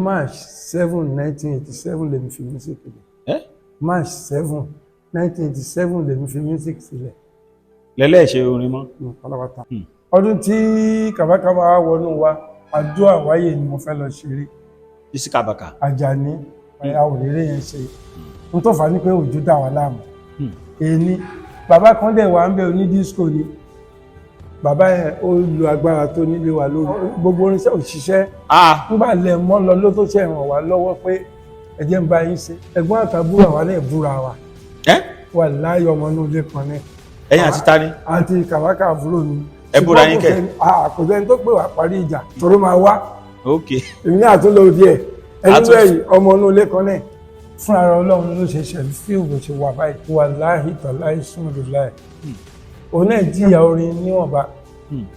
March 7, 1987 lèmi fi music sílẹ̀. Ẹ́. March 7, 1987 lèmi fi music sílẹ̀. Lẹ́lẹ́ṣẹ̀ orin mọ́. Pátápátá. Ọdún tí Kàbákàbá wọnú wa, àjọ àwáyé ni mo fẹ́ lọ ṣeré. Isi Kabaka. Àjàní àwòrán yẹn ṣe n tó fà á ní pé òjò dà wá láàmú. Èní bàbá kan dẹ̀ wà ń bẹ, oní disco ni bàbá yẹn. Ó lu agbára tó nílé wa lórí gbogbo orinṣẹ́ òṣìṣẹ́. Ah. Nígbà lẹ̀ mọ́ lọ ló tó ṣe ràn wá lọ́wọ́ pé ẹ jẹ́ ń bá yín ṣe. Ẹ̀gbọ́n àtàbúrò àwa náà búra wa. Ẹ́. Wà láyé ọmọ inú ilé kan náà. Ẹ̀yin àti tani? Àti Kàbákà, àbúrò mi. Ẹ búra yín kẹ̀? Kò sẹ́ni tó pè wá parí ìjà tòró máa wá. Èmi náà tún lọ díẹ̀ ẹni bẹ́ẹ̀, ọmọ inú ilé kan náà. Fúnra rẹ̀ Ọlọ́run ló ṣe ṣe fíìmù bó ṣe wà báyìí, wà láàyè tàláyé súnmọ́dọ̀ láì. Òun náà jìyà orin níwọ̀nba,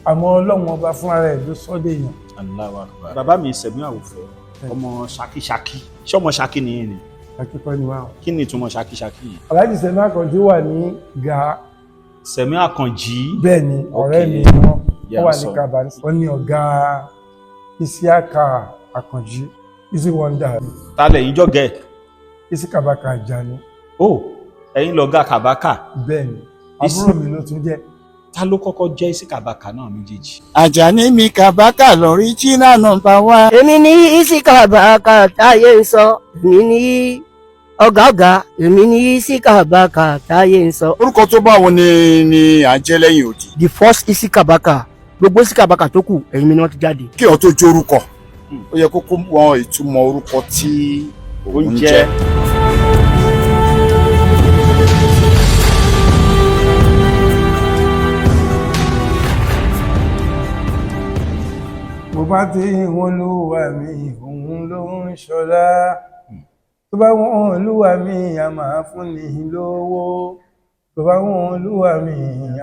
àmọ́ Ọlọ́run Ọba fúnra rẹ̀ ló sọ́dẹ̀ èèyàn. Allahu Akbar. Bàbá mi Sẹ̀mí Àwòfẹ́, ọmọ ṣakíṣakí, ṣé ọmọ Ṣakí nìyẹn ni? Akíkọ́ ni wà. Kí ni ìtumọ̀ ṣakíṣakí yìí? Alhaji Sẹ̀mí Àkànjí wà ní Gà. Sẹ̀mí Àkànjí. Bẹ́ẹ̀ ni, ọ̀rẹ́ mi ni wọ́n. Yeah, wọ́n wà ní sọ. Kaba. Wọ́n ní ọ̀gá Isiaka Àkànjí, Isi Wonder. Ta lẹ̀yin jọ̀gẹ́? Isi Kabaka Àjàní. Ó, ẹ̀yin lọ̀gá Kàbákà? Bẹ́ẹ̀ ni, àbúrò mi ló tún jẹ́. Ta ló kọ́kọ́ jẹ́ Isi Kabaka náà méjèèjì? Àjàní mi Kàbákà lọ́ríjínà number one. Èmi ní Isi Kabaka táyé ń sọ, èmi ní ọ̀gá ọ̀gá, èmi ní Isi Kabaka táyé ń sọ. Orúkọ tó bá wọn ni à ń jẹ́ lẹ́yìn òdì. The first Isi Kabaka, gbogbo Isi Kabaka tó kù, ẹ̀yìn mi ni wọ́n ti jáde. Kí ọ tó jórúkọ, ó yẹ kó kó mọ ìtumọ̀ orúkọ tí òun Ó ń jẹ́. jẹ́. Bó bá ti wọn lúwa mi, òun ló ń ṣọlá. Tó bá wọn olúwa mi, a máa fún ni lówó. Tó bá wọn olúwa mi,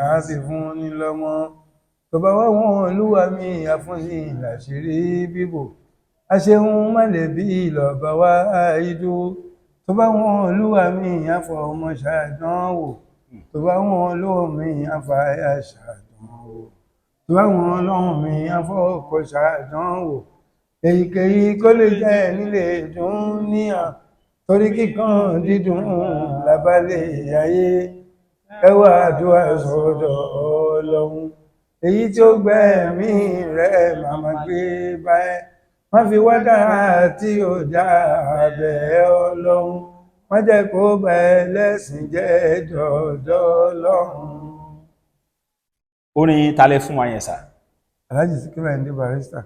a sì fún ni lọ́mọ. Tó bá wọn olúwa mi, a fún ni láṣìírí bíbò. Aṣeun má lè bí lọ́ba wá idú. Tó bá wọn olúwa mi, a fọ ọmọ ṣàdánwò. Tó bá wọn olúwa mi, a fa aya ṣàdánwò. Tó bá wọn ọlọ́run mi, a fọkọ ṣàdánwò. Èyíkéyìí kó lè jẹ́ nílé dùn níyà, torí kíkan dídùn lábálẹ̀ ayé. Ẹ wá àdúrà sọ́dọ̀ Ọlọ́run, èyí tí ó gbẹ̀mí rẹ̀ màmá gbé báyẹn. Má fi wá dára tí ó dá abẹ́ Ọlọ́run, má jẹ́ kó bá ẹ lẹ́sìn jẹ́ dọ̀dọ̀ Ọlọ́run. Orin ta lẹ fún wa yẹn sà? Alhaji Sikiru Ayinde Barrister.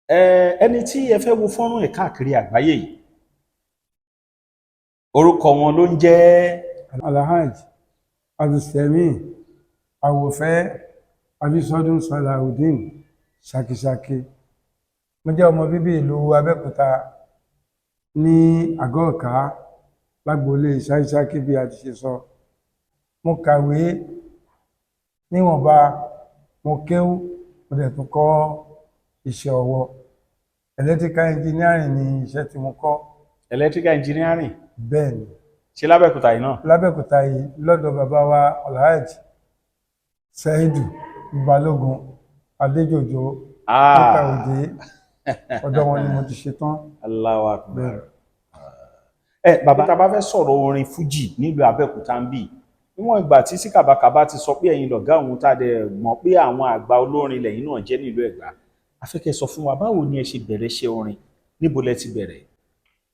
Ẹ ẹni tí ẹ fẹ́ wo fọ́nrán ẹ̀ káàkiri àgbáyé yìí, orúkọ wọn ló ń jẹ́? Alhaji Abdulsemi Awòfẹ́ Abisọdún Salawudeen Ṣakíṣakí. Mo jẹ́ ọmọ bíbí ìlú Abẹ́òkúta ní Àgọ́ Ọ̀ká, lágboolé Ṣakíṣakí bí a ti ṣe sọ. Mo kàwé níwọ̀nba, mo kéwú, mo dẹ̀ tún kọ́ iṣẹ́ ọwọ́. Electrical engineering ni iṣẹ́ tí mo kọ́. Electrical engineering? Bẹ́ẹ̀ ni. Ṣe lábẹ́òkúta yìí náà? Lábẹ́òkúta yìí, lọ́dọ̀ bàbá wa Alhaji Seidu Balógun Adéjòjò níta òde. Ọ̀dọ̀ wọn ni mo ti ṣe tán. Allahu Akbar. Bẹ́ẹ̀. Ẹ bàbá, tá a bá fẹ́ sọ̀rọ̀ orin fújì nílùú Abẹ́òkúta ń bì, níwọ̀n ìgbà tí Síkàbàkàbà ti sọ pé ẹ̀yin lọ̀gá òun, tá a dẹ̀ mọ̀ pé àwọn àgbà olórin lẹ́yìn náà jẹ́ nílùú Ẹ̀gbá, a fẹ́ kẹ́ sọ fún wa, báwo ni ẹ ṣe bẹ̀rẹ̀ ṣe orin? Níbo lẹ ti bẹ̀rẹ̀?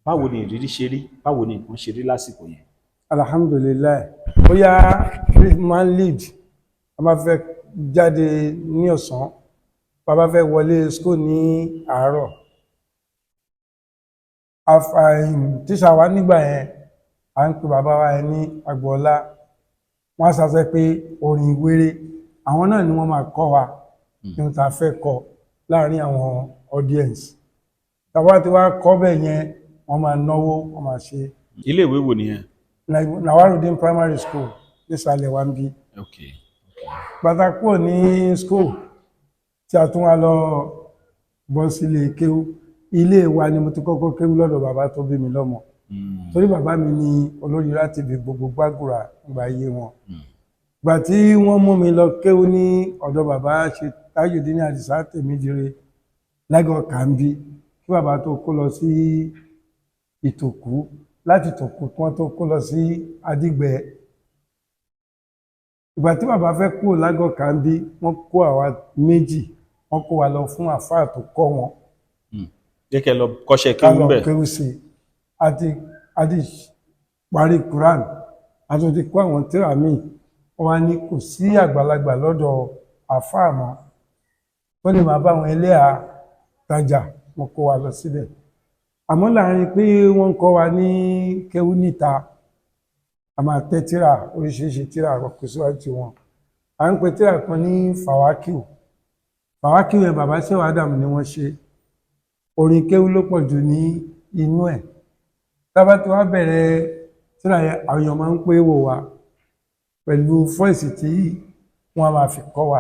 Báwo ni ìrírí ṣe rí? Báwo ni nǹkan ṣe rí lásìkò yẹn? Alhamdulillahi, bóyá man lead, a máa fẹ́ jáde ní ọ̀sán, bàbá fẹ́ wọlé school ní àárọ̀. Tíṣà wa nígbà yẹn, à ń pè bàbá wa yẹn ní Agboola. Wọ́n á sọ pé orin wéré àwọn náà ni wọ́n máa kọ́ wa ní ohun tá a fẹ́ kọ láàrin àwọn audience. Tàbá tí wàá kọ́ bẹ́ẹ̀ yẹn, wọ́n máa náwó, wọ́n máa ṣe. Ilé ìwé wo nìyẹn? Nawarudin Primary School nísàlẹ̀ wa ń bí. Bàtà kúrò ní school tí a tún wá lọ bọ́ sílé kéwú, ilé wa ni mo ti kọ́kọ́ kéwú lọ́dọ̀ bàbá tó bí mi lọ́mọ, torí bàbá mi ni olórí láti bí gbogbo Gbàgùrà ìgbà ayé wọn. Gbà tí wọ́n mú mi lọ kéwú ní ọ̀dọ̀ bàbá ṣe Tajudeen Àdìsá Tèmídire lágọ̀ọ́ kàńbí. Kí bàbá tó kó lọ sí Ìtòkú, láti Ìtòkú kí wọ́n tó kó lọ sí Adígbẹ. Ìgbà tí bàbá fẹ́ kúrò lágọ̀ọ́kà ń bí, wọ́n kó àwa méjì, wọ́n kó wa lọ fún àfáà tó kọ́ wọn. Jẹ́ kẹ́ lọ kọ́ṣẹ́ Ká kéwú lọ bẹ̀. kéwú sí i. Àti parí Quran, àti ti kó àwọn tírà míì. Wọ́n wá ní kò sí àgbàlagbà lọ́dọ̀ àfáà mọ́ ó lè máa bá àwọn ẹlẹ́hà tajà. Wọ́n kó wa lọ síbẹ̀, àmọ́ láàrin pé wọ́n ń kọ́ wa ní kéwú níta, a máa tẹ́ tírà, oríṣiríṣi tírà kò síwájú wọn. À ń pe tírà kan ní Fàwákìw. Fàwákìw yẹn, bàbá Ṣéwà Ádámù ni wọ́n ṣe. Orin kéwú ló pọ̀ jù ní inú ẹ̀. Tábà tí wàá bẹ̀rẹ̀ tírà yẹn, àwọn èèyàn máa ń pé wò wá pẹ̀lú voice tí wọ́n á máa fi kọ́ wa,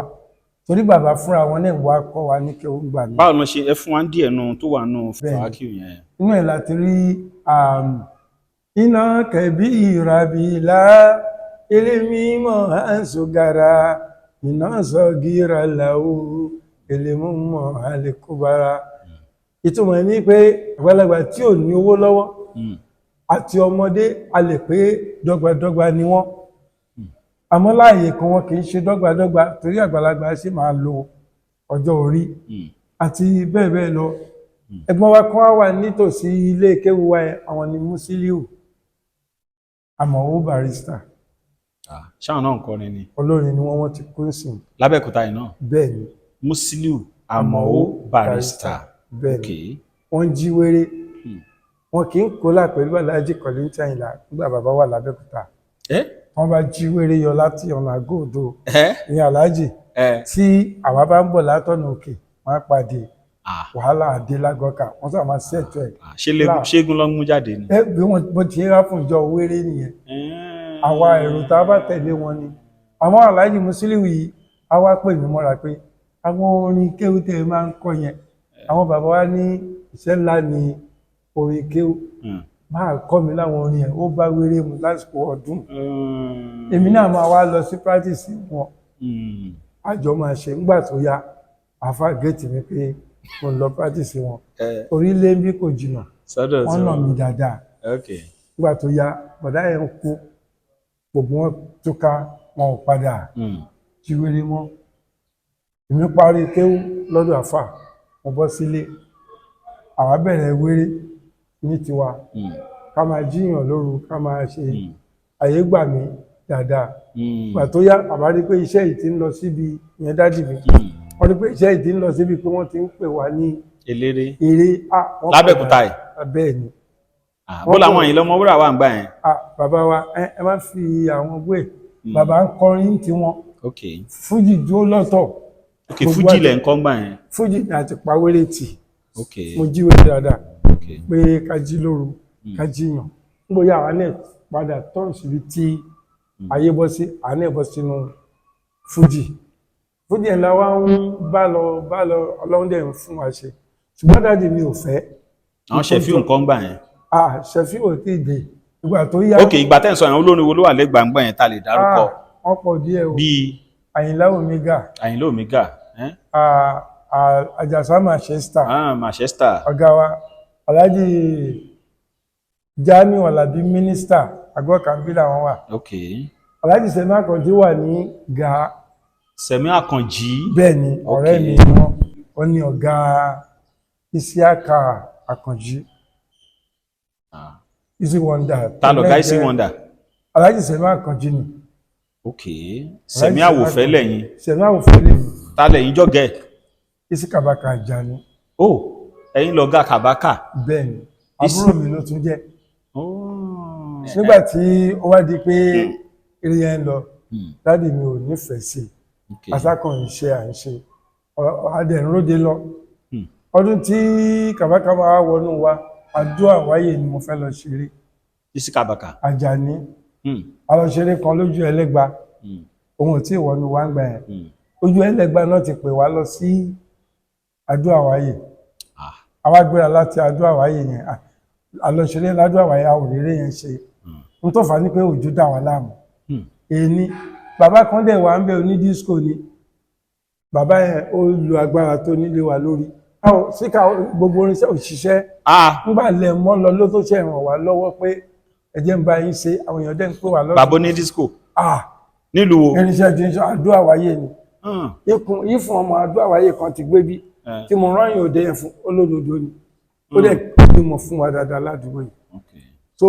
torí bàbá fúnra wọn náà wá kọ́ wa ní kéwú gbà mí. Báwo ló ṣe ẹ fún wa ń díẹ̀ nu tó wà nù Bẹ́ẹ̀ni. Fàákìw yẹn? Inú ẹ̀ láti rí iná kẹbí ìrabìlà ilé mímọ́ àǹsọ̀gàrà iná sọ̀gìrà làwù ilé mímọ́ àlékúbára. Ìtumọ̀ ẹ̀ ní pé àgbàlagbà tí ò ní owó lọ́wọ́ àti ọmọdé, a lè pé dọ́gbadọ́gba ni wọ́n, àmọ́ láàyè kan wọn kì í ṣe dọ́gbadọ́gba, torí àgbàlagbà sì máa lo ọjọ́ orí àti bẹ́ẹ̀ bẹ́ẹ̀ lọ. Ẹ̀gbọ́n wa kan wà nítòsí ilé kéwu wa yẹn, àwọn ni Musiliu Àmọ̀wó Barrister. Ah, ṣáà náà ń kọrin ni? Olórin ni wọ́n, wọ́n ti kú sí. Lábẹ́òkúta yìí náà? Bẹ́ẹ̀ ni. Musiliu Àmọ̀ó Barrister. Bẹ́ẹ̀ Ok. ni, wọ́n jí wéré. Wọn kì í kólà pẹ̀lú Alhaji Kollington Àyìnlá nígbà bàbá wà lábẹ́òkúta. Ẹ. Wọ́n bá jí wéré yọ láti ọ̀nà àgóòdò ẹ ní Alhaji, ẹ tí àwa bá ń bọ̀ látọ̀nà òkè, wọ́n á pàdé. Wàhálà àdé lágọ́kà, wọ́n sábà máa ṣètò ẹ̀. Ah, ṣé ṣégun ló ń mú jáde ni? Ẹ bí wọ́n bó ti rá fún ìjọ wéré nìyẹn. Àwa èrò tá a bá tẹ̀lé wọn ni. Àwọn Alhaji Musiliu yìí á wá pè mí mọ́ra pé àwọn orin kéwú tẹ́ ẹ máa ń kọ́ yẹn, àwọn bàbá wa ní iṣẹ́ ńlá ni orin kéwú. Máa kọ́ mi láwọn orin yẹn, ó bá wéré mu lásìkò ọdún. Èmi náà máa wá lọ sí practice wọn, àjọ máa ṣe. Ńgbà tó yá, àfa géètì mi pé mo ń lọ practice wọn. Orílẹ̀ ń bí, kò jìnnà. Sọ́dọ̀ Wọ́n tí nà mí dáadáa. Nígbà tó yá, bọ̀dá yẹn ń kú, gbogbo wọn túká, wọn ò padà jíwèrè mọ́. Èmi parí kéwú lọ́dọ̀ àfà, mo bọ́ sílé, àwa bẹ̀rẹ̀ wéré ní tiwa, ká máa jíyàn lóru, ká máa ṣe. Àyè gbà mí dáadáa. Ìgbà tó yá, àbá rí pé iṣẹ́ yìí ti ń lọ síbi ìyẹn, dádì mi, wọ́n rí pé iṣẹ́ yìí ti ń lọ síbi pé wọ́n ti ń pè wá ní Eléré. eré. Ah, wọ́n Lábẹ́òkúta yìí? Bẹ́ẹ̀ ni. Ah, bó làwọn yìí lọmọ wúrà wà ń gbà yẹn? Ah, bàbá wa, ẹ má fi àwọn gbé. Bàbá ń kọrin tiwọn. Fújì dúró lọ́tọ̀. Ok, fújì lẹ̀ ń kọ́ ń gbà yẹn? Fújì ni àti pawéré tì. Mo jíwèé dáadáa pé ká jí lóru, ká jíyàn. Nígbòyà àwa náà padà tọ́n síbi tí ayé bọ́ sí, àwa náà bọ́ sínú fújì. Fújì ẹ̀ la wá ń bá lọ bá lọ, Ọlọ́run dẹ̀ ń fún wa ṣe, ṣùgbọ́n daddy mi ò fẹ́. Àwọn ṣẹ̀fíù nǹkan ń gbà yẹn? Ah, ṣẹ̀fíù ò tí ì dé. Ìgbà tó yá. Ok, ìgbà tẹ́ ń sọ yẹn, olórin wo ló wà lẹ́gbàá ń gbà yẹn tá a lè dárúkọ? Ah, wọ́n pọ̀ díẹ̀ o. Bíi? Àyìnlá Omega. Àyìnlá Omega, eh? Ah, ah, Àjàsá Manchester. Ah, Manchester. Ọ̀gá wa Alhaji Jamiu Alabi mínísítà àgọ́ kàmbí làwọn wà. Alhaji Sẹ̀mí Àkànjí wà ní Gàá. Sẹ̀mí Àkànjí. Bẹ́ẹ̀ ni, ọ̀rẹ́ mi ni wọ́n. Wọ́n ní ọ̀gá Isiaka Àkànjí. Easy Wonder. Ta lọ̀gá Easy Wonder? Alhaji Sẹ̀mí Àkànjí ni. Ok, Sẹ̀mí Àwòfẹ́ lẹ́yìn? Sẹ̀mí Àwòfẹ́ lẹ́yìn. Ta lẹ́yìn jọ́gẹ̀? Isi Kabaka Àjàní. Oh, ẹ̀yin lọ̀gá Kàbákà? Bẹ́ẹ̀ ni, àbúrò mi ló tún jẹ́. Nígbà tí ó wá di pé eré yẹn ń lọ, daddy mi ò nífẹ̀ẹ́ sí i. Asákan ń ṣe, à ń ṣe, adẹ̀rúnróde lọ. Ọdún tí Kàbákà máa wọnú wa, àdúrà wáyé ni mo fẹ́ lọ ṣeré. Isi Kabaka. Àjàní. A lọ ṣeré kan lójú Ẹlẹ́gba. Òun ò tí ì wọnú wa ń gbà yẹn. Ojú Ẹlẹ́gba náà ti pè wá lọ sí àdúrà wáyé. Àwa gbéra láti àdúrà wáyé yẹn, a lọ ṣeré ládùúrà wáyé, a ò réré yẹn ṣe. N tó fà á ní pé òjò dà wá láàmú. Èní bàbá kan dẹ̀ wà ń bẹ, oní disco ni bàbá yẹn. Ó lu agbára tó nílé wa lórí. Ó, Síkà gbogbo irinṣẹ́ òṣìṣẹ́. Ah, Ńgbà lẹ̀ mọ́ lọ ló tó ṣe ràn wá lọ́wọ́ pé ẹ jẹ́ ń bá yín ṣe, àwọn èèyàn dẹ́ ń pè wá lọ́dún. Bàbá ní disco Ah, nílùú wo? Irinṣẹ́ ti ń sọ àdúrà wáyé ni. Ikùn ìfún ọmọ àdúrà wáyé kan ti gbé bí tí mo rán yìí òde yẹn fún olódodo ni. Ó dẹ̀ bímọ fún wa dáadáa ládùúgbò yìí. So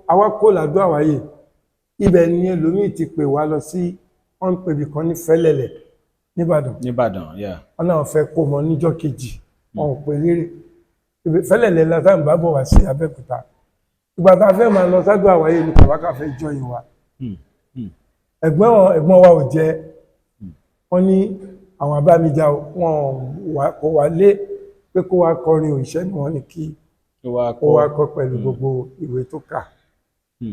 àwa kó làdúrà wáyé. Ibẹ̀ ni ẹlòmíì ti pè wá lọ sí, wọ́n ń pèbì kan ní Fẹ́lẹ́lẹ̀ nìbàdàn. Nìbàdàn, yeah. Wọn náà fẹ́ kó mọ níjọ́ kejì, wọn ò pè lérè. Ibi Fẹ́lẹ́lẹ̀ la tá n bá bọ̀ wá sí Abẹ́òkúta. Ìgbà tá a fẹ́ máa lọ sádùn àwáyé ni Kàbákà fẹ́ join wa. Ẹ̀gbọ́n wa ò jẹ́, wọ́n ní àwọn abámijà wọn kò wá lé pé kó wá kọrin òṣìṣẹ́ ni wọ́n ní kí Ó wá ó wá kọ pẹ̀lú gbogbo ìwé tó kà,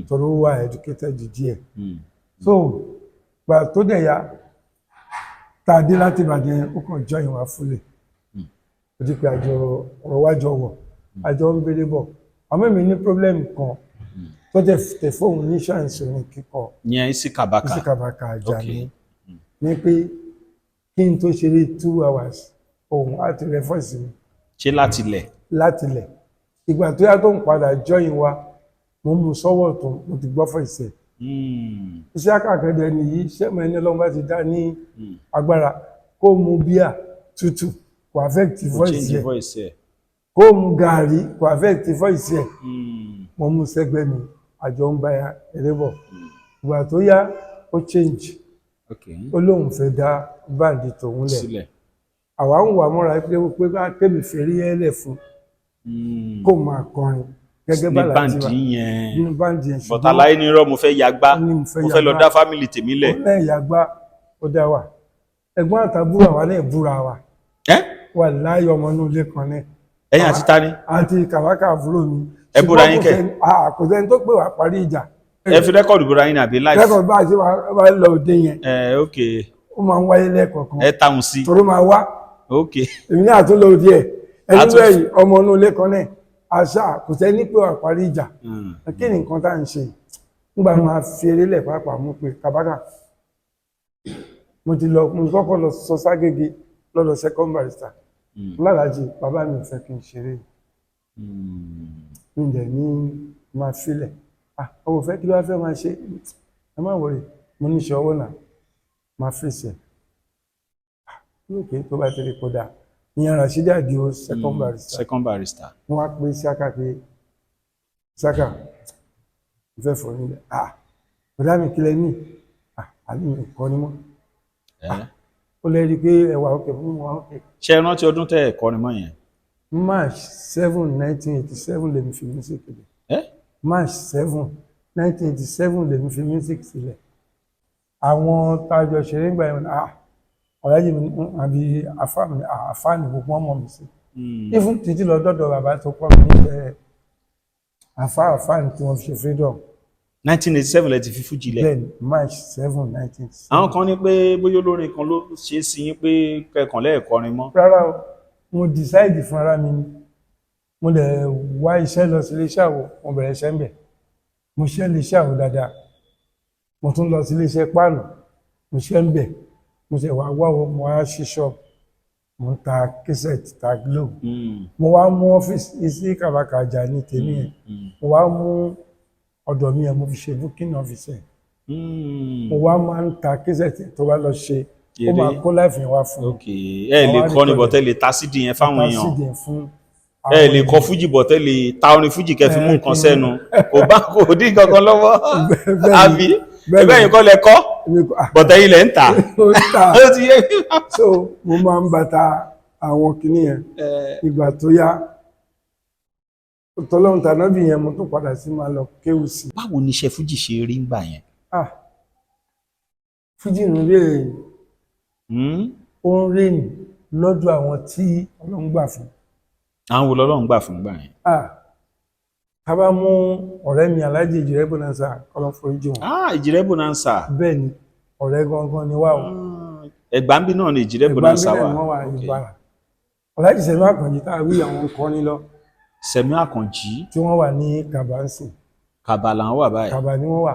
torí ó wà educated díẹ̀. So gbà tó dẹ̀ ya tá a dé láti Ìbàdàn yẹn, ó kàn join wa fúlẹ̀. Ó di pé àjọ ọ̀rọ̀ wájọ wọ̀, àjọ ń béèrè bọ̀. Àmọ́ èmi ní problem kan tó tẹ̀ fóun ní chance orin kíkọ. Yẹn sí Kàbákà. Sí Kàbákà Àjàní ní pé kí n tó ṣeré 2 hours, òun á ti rẹ voice mi. Ṣé láti lẹ̀? Láti lẹ̀. Ìgbà tó yá tó ń padà join wa, mo mú sọ́wọ́ tó mo ti gbọ́ voice ẹ̀. Iṣẹ́ àkàkẹ́dẹ nìyí, sẹ́mi ẹni ọlọ́run bá ti dá ní agbára kó mu bíà tútù kò affect Kò voice change ẹ̀. voice ẹ̀. Kó mu gàárì kò affect voice ẹ̀. Mo mú sẹ́gbẹ́ mi, àjọ ń bá eré bọ̀. Ìgbà tó yá, ó change. Ó lóun fẹ́ dá band tòun lẹ̀. Sílẹ̀. Àwa ń wà mọ́ra pé bá tèmi fèrè ẹ̀ lẹ̀ fún kó máa kọrin gẹ́gẹ́ Ní bá láti band wà yẹn. Nínú band yẹn. Bọ̀tà láyé ní irọ́, mo fẹ́ yagbá. Ó ní mo fẹ́ Mo fẹ́ lọ yagbá. dá family tèmi lẹ̀. Ó náà yàgbá, ó dá wà. Ẹ̀gbọ́n àtàbúrò àwa náà búra wa. Ẹ́? Wà láyé ọmọ inú ilé kan náà. Ẹ̀yin àti ta ni? Àti Kàbákà àbúrò mi. Ẹ búra yín Ṣùgbọ́n kẹ̀? kò sẹ́ni tó pè wá parí ìjà. Ẹ fi record búra yín ní àbí live? Lẹ́kọ̀ọ́ bá a ṣe wá lọ òde yẹn, Ẹ ok. ó máa ń wáyé lẹ́ẹ̀kọ̀ọ̀kan. Ẹ táwọn sí. Torí máa wá. Èmi náà tún lọ òde ẹ̀ ẹni bẹ́ẹ̀ ọmọ inú ilé kan náà àṣà, kò sẹ́ni pé wá parí ìjà. Kí ni nǹkan tá à ń ṣe nígbà máa fi eré lẹ̀ pàápàá mú pé Kàbákà mo ti lọ, mo kọ́kọ́ lọ sọ ságége lọ́dọ̀ second barrister lálàájì, bàbá mi ò fẹ́ kí n ṣeré. Mi dẹ̀ ní máa filẹ̀. Ah, ọwọ́ fẹ́ kí ló wá fẹ́ máa ṣe? Ẹ má wọrí, mo ní iṣẹ́ ọwọ́ náà máa fèsì ẹ̀. Ah, lókè tó bá ti rí kó dáa. Ìyẹn Rasheed Adio second barrister. Second barrister. Wọ́n wá pé Síákà pé Síákà, mo fẹ́ fọ nílẹ̀. Ah, bọ̀dá mi, kílẹ̀ ní? Ah, àbí mi kọ́ ni mọ́. Ẹ Ó lè rí i pé ẹwà òkè fún wa òkè. Ṣé ẹ rántí ọdún tẹ́ ẹ kọrin mọ́ yẹn? March 7, 1987 lèmi fi music sílẹ̀. Ẹ? March 7, 1987 lèmi fi music sílẹ̀. Àwọn tájọ ṣeré ń gbà yẹn, ah, ọ̀rẹ́jì mi ní, àbí àfáà mi ní, ah, àfáà ní gbogbo wọn mọ̀ mí sí. Even títí lọ dọ́dọ̀ bàbá tó kọ́ mi nífẹ̀ẹ́ àfáà, àfáà ní tí wọ́n fi ṣe freedom. 1987 lẹ ti fi fújì lẹ̀? Then March 7, 1987. Àwọn kan ní pé bóyá olórin kan ló ṣe é sí yín pé kẹkàn lẹ́ẹ̀kọrin mọ́. Rárá o, mo decide fún ara mi ni. Mo lè wá iṣẹ́ lọ sí iléeṣẹ́ àwò, mo bẹ̀rẹ̀ iṣẹ́ ń bẹ̀, mo ṣe iléeṣẹ́ àwò dáadáa, mo tún lọ sí iléeṣẹ́ páànù, mo ṣe ń bẹ̀, mo ṣe wá wá o, mo wá ṣí ṣọ́ọ̀bù, mo ń ta cassette, ta globe. Mo wá mú ọ́fíìsì sí Kàbàkà Àjàní tèmi yẹn. Mo wá mú ọ̀dọ̀ mi yẹn, mo fi ṣe booking office ẹ̀. Mo wá máa ń ta cassette, tó bá lọ ṣe, ó Eré. máa kó live yẹn wá fún mi. Ok, ẹ lè Àwọn kọ́ ni record. bọ̀tẹ́ lè ta sídìí yẹn fáwọn Ta èèyàn. CD yẹn fún Ẹ àwọn lè kọ fújì bọ̀tẹ́ lè ta orin fújì kẹ́ fi mú Ẹ, nǹkan kí n- sẹ́nu, kò bá kò dín kankan lọ́wọ́. Bẹ́ẹ̀ni, Àbí bẹ́ẹ̀ni. ẹgbẹ́ yìí kọ́ lẹ kọ́ Èmi kọ́- ah, bọ̀tẹ́ yìí lẹ̀ ń tà. Ó tà. Ó ti yé. So mo máa ń bàtà àwọn kinní yẹn. Ìgbà tó yá, tọ́lọ́run tànábì yẹn, mo tún padà sí máa lọ kéwù sí. Báwo ni iṣẹ́ fújì ṣe rí ńgbà yẹn? Ah, fújì ń rí, ó ń rìn lọ́dọ̀ àwọn tí Ọlọ́run gbà fún. Àwọn wo lọ́lọ́run gbà fún gbà yẹn? Ah, tá bá mú ọ̀rẹ́ mi Alhaji Ìjìrẹ́ Bonanza, kọ́lọ́ foríjì wọn. Ah, Ìjìrẹ́ Bonanza. Bẹ́ẹ̀ ni, ọ̀rẹ́ gangan ni wá o. Ẹ̀gbá ń bí náà ni Ìjìrẹ́ Ẹ̀gbá Bonanza bílẹ̀ wà. ni wọ́n wà. Ìgbàrà Alhaji Sẹ̀mí Àkànjí tá a wí, àwọn kọrin lọ Sẹ̀mí Àkànjí. tí wọ́n wà ní Kàbánsì. Kàbà làwọn wà báyìí. Kàbà ni wọ́n wà.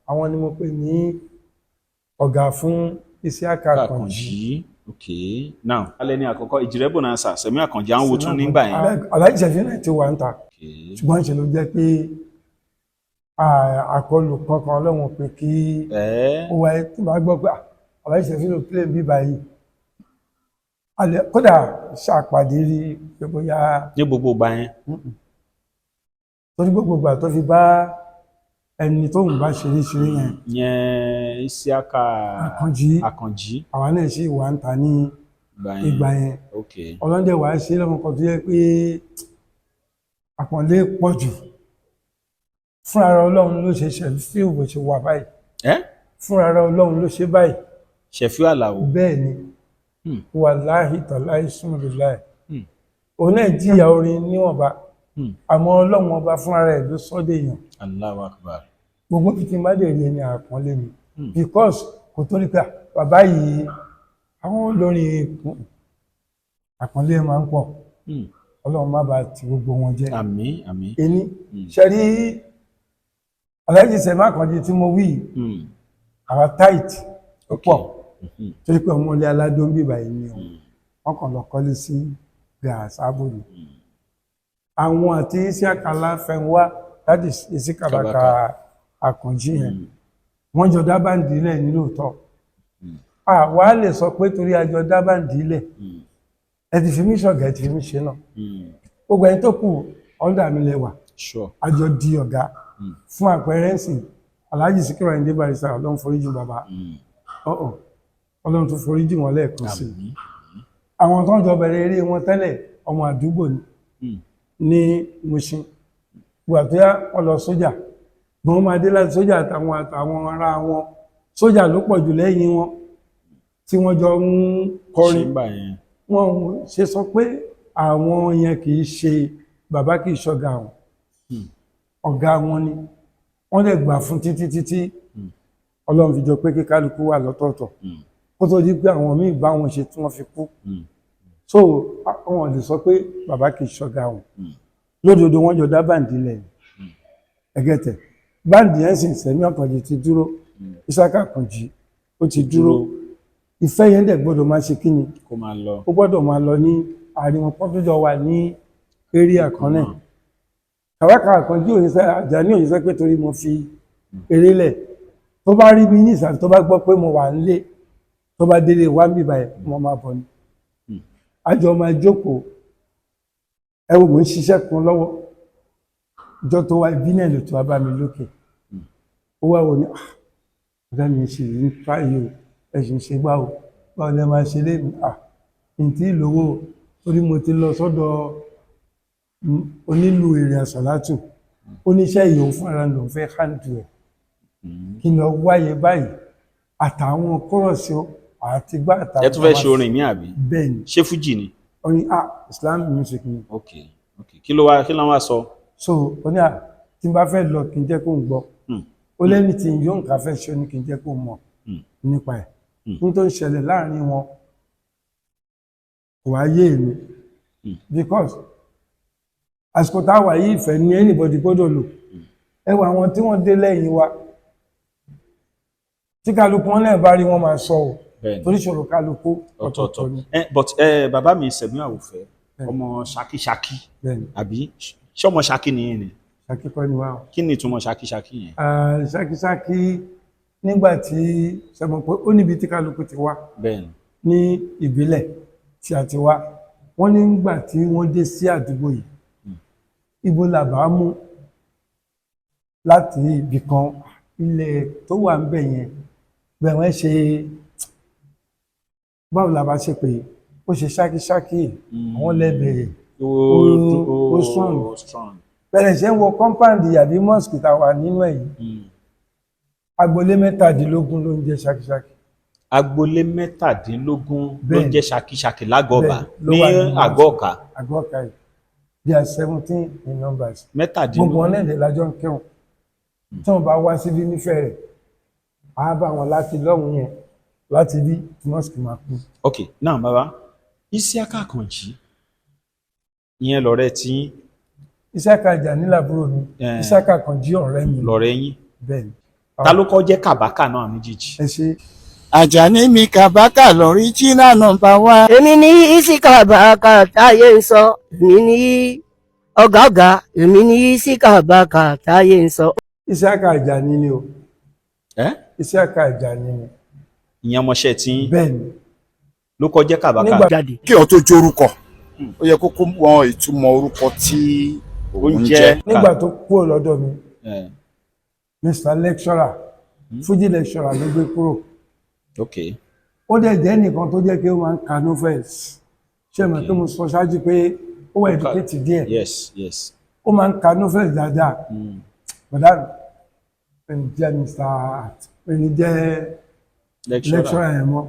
Àwọn ni mo pè ní ọ̀gá fún Isiaka Àkànjí. Àkànjí. Ok, now alẹ́ ní àkọ́kọ́ Ìjìrẹ́ Bonanza, Sẹ̀mí Àkànjí à ń wo tún nígbà yẹn. Alhaji Ṣẹ̀fíù náà ti wà ń ta, ṣùgbọ́n ṣe ló jẹ́ pé àkọlù kankan Ọlọ́run pé kí ó wáyé tí màá gbọ́ pé Alhaji Ṣẹ̀fíù ló play bí báyìí. Kódà ṣàpàdé rí pé bóyá Ní gbogbo ìgbà yẹn. Torí gbogbo ìgbà tó fi bá ẹni tó ń bá ṣeré ṣeré yẹn, Yẹn Isiaka Àkànjí. Àkànjí. Àwa náà sì wà ń ta ní Ìgbà yẹn. ìgbà yẹn. Ọlọ́dẹ wàá ṣe lọ́mọ kan tó yẹ pé àpọ̀nlé pọ̀ jù fúnra ara Ọlọ́run ló ṣe Ṣẹ̀fíù bó ṣe wà báyìí. Fúnra ara Ọlọ́run ló ṣe báyìí. Ṣẹ̀fíù Àlàó. Bẹ́ẹ̀ ni. Wàláhì tàláhì súnmọ́bìláì. Òun náà jìyà orin níwọ̀nba, àmọ́ Ọlọ́run ọba fúnra rẹ̀ ló sọ́dẹ̀ èèyàn. Allahu Akbar. Gbogbo fi ti má dẹ̀ rí ẹni àpọ́nlé mi, because kò tó rí pé bàbá yìí, àwọn olórin àpọ́nlé máa ń pọ̀. Ọlọ́run má bàa ti gbogbo wọn jẹ́. Àmín, àmín. Ení ṣe rí Alhaji Sẹ̀mí Àkànjí tí mo wí yìí, àwa tight púpọ̀, torí pé ọmọ ilé aládó ń bíbà yìí ni wọn kàn lọ kọ́lé sí gàásábò ni. Àwọn àti Isiaka Láfẹnwá, that is Ìsíkàbàkà Kàbàkà. Àkànjí yẹn, wọ́n jọ dá band lẹ̀ ní lóòótọ́. Àwa lè sọ pé torí a jọ dá band lẹ̀, ẹ ti fi mí ṣọ̀gá, ẹ ti fi mí ṣe náà, gbogbo ẹni tó kù ọ̀dà mi lẹ wà. A jọ di ọ̀gá. Fún àpẹẹrẹ ńsìn, Alhaji Sikiru Ayinde Barrister, Ọlọ́run foríjì bàbá. Ọ̀ọ̀, Ọlọ́run tó foríjì wọn lẹ́ẹ̀kan sí i. Àmín. Àwọn tó ń jọ bẹ̀rẹ̀ eré wọn tẹ́lẹ̀, ọmọ àdúgbò ni ní Mushin. Ìgbà tó yá, wọn lọ sójà, gbọ́n máa dé láti sójà, àtàwọn ará wọn sójà ló pọ̀ jù lẹ́yìn wọn tí wọ́n jọ ń kọrin. Ṣé ń gbà yẹn. Wọn ò ṣe sọ pé àwọn yẹn kì í ṣe bàbá, kì í ṣọ̀gá wọn. Ọ̀gá wọn ni wọ́n lè gbà fún títí títí. Ọlọ́run fi jọ pé kí kálukú wà lọ́tọ̀ọ̀tọ̀ kó tó di pé àwọn míì bá wọn ṣe tí wọ́n fi kú. So wọn lè sọ pé bàbá kì í ṣọ̀gá wọn. Lódodo, wọn jọ dá band lẹ̀ ẹgẹtẹ. Band yẹn sì, Sẹ̀mí Àkànjí ti dúró, Ìsákà Àkànjí ó ti dúró. Ìfẹ́ yẹn dẹ̀ gbọ́dọ̀ máa ṣe kí ni? Kó máa lọ. Ó gbọ́dọ̀ máa lọ ní àárín wọn, pọ́n tó jọ wà ní area kan náà. Kàwákà Àkànjí òṣìṣẹ́ Àjàní òṣìṣẹ́ pé torí mo fi eré lẹ̀, tó bá rí mi ní ìsàlẹ̀, tó bá gbọ́ pé mo wà nílé, tó bá délé wá ń bíbá ẹ̀, mo máa bọ̀ ni. Àjọ máa jókòó. Ẹ wo, mò ń ṣiṣẹ́ kan lọ́wọ́ ìjọ tó wá ibi náà ló tó wá bá mi lókè. Ó wá wò ní, "Ah, ọ̀gá mi ṣe yìí ń tráyè o, ẹ sì ń ṣe gbá o, báwo ni ẹ máa ṣe lémi?" Ah, n tí lówó torí mo ti lọ sọ́dọ̀ onílù èrè àsàlátù, oníṣẹ́ ìyóò fúnra lòún fẹ́ handle ẹ̀, kí n lọ wáyé báyìí àtàwọn kọ́rọ̀sì àti gbá àtàwọn. Ẹ tún fẹ́ ṣe orin mi àbí? Bẹ́ẹ̀ ni. Ṣé fújì ni? Orin, ah, Islam music ni. Ok, kí ló wá, kí ló wá sọ? So ó ní à tí n bá fẹ́ lọ, kí n jẹ́ kó ń gbọ́. Ó lẹ́ni tí yóò nǹkan fẹ́ ṣe, ó ní kí n jẹ́ kó mọ̀ nípa ẹ̀. Ní tó ń ṣẹlẹ̀ láàrin wọn kò wá yé èmi, because àsìkò tá a wà yìí, ìfẹ́ ní anybody gbọ́dọ̀ lò. Ẹ wọ àwọn tí wọ́n dé lẹ́yìn wa, tí kálukú wọn náà bá rí wọn máa sọ ọ́, torí ṣòro kálukú ọ̀tọ̀ọ̀tọ̀ ọ̀tọ̀ọ̀tọ̀ ni. But bàbá mi Sẹ̀mí Àwòfẹ́, ọmọ ṣakíṣakí, Bẹ́ẹ̀ni. àbí ṣọmọ ṣakí nìyẹn ni? Ṣakí kọ́ ni wá o. Kí ni ìtumọ̀ ṣakíṣakí yẹn? Ah, ṣakíṣakí, nígbà tí sẹ́mọ̀ pé ó níbi tí kálukú ti wá ní ìbílẹ̀ tí a ti wá, wọ́n nígbà tí wọ́n dé sí àdúgbò yìí, ibo làbá mú láti ibì kan, ilẹ̀ tó wà ń bẹ̀ yẹn bẹ̀ wọ́n ṣe, báwo làbá ṣe pé ó ṣe ṣákíṣákí, àwọn lẹ́bẹ̀rẹ̀ ó strong. Ó strong. Bẹ̀rẹ̀ ṣe ń wọ compound àbí mosque tá a wà nínú ẹ̀ yìí, agboolé 17 ló ń jẹ́ ṣákíṣákí. Agboolé 17 ló ń jẹ́ ṣakíṣakí lágọ̀ọ́bà? Bẹ́ẹ̀ni, ló Ní wà nínú àgọ́ ọ̀ka? Àgọ́ ọ̀ka yìí, they are 17 in numbers. Gbogbo Mẹ́tàdínlógún. wọn náà lè lájọ ń kírun. Tí wọn bá wá síbí nífẹ̀ẹ́ rẹ̀, á bá wọn láti lọ́hùn yẹn láti bí tí mosque máa kú. Ok, now bàbá Isiaka Àkànjí ìyẹn lọ̀rẹ́ tí Isiaka Àjàní làbúrò mi. Isiaka Àkànjí ọ̀rẹ́ mi. Lọ̀rẹ́ yín. Bẹ́ẹ̀ ni. Ta ló kọ́ jẹ́ kàbákà náà méjèèjì? Ẹ ṣe. Àjàní mi Kàbákà l'original number one. Èmi ní Ìsìkàbàkà táyé ń sọ, èmi ní ọ̀gá ọ̀gá, èmi ní Ìsìkàbàkà táyé ń sọ. Isiaka Àjàní ni o. Ẹ́. Isiaka Àjàní ni. Ìyẹn ọmọọṣẹ́ tí yín Bẹ́ẹ̀ ni. ló kọjá Kàbákà. Nígbà- Jáde. Kí ọ tó jórúkọ, ó yẹ kó kó mọ ìtumọ̀ orúkọ tí òun ń jẹ́. Nígbà tó kúrò lọ́dọ̀ mi, Ẹ, Mr. Lecturer, Fuji lecturer ló gbé kúrò. Ok. Ó dẹ̀ jẹ́ nìkan tó jẹ́ pé ó máa ń ka novels. Ṣé mo pé mo sọ ṣáájú pé ó wà educated díẹ̀? Yes. Ó máa ń ka novels dáadáa. Bọ̀dá mi jẹ́ Mr. Art, ẹni jẹ́ Lecturer. Lecturer yẹn mọ́,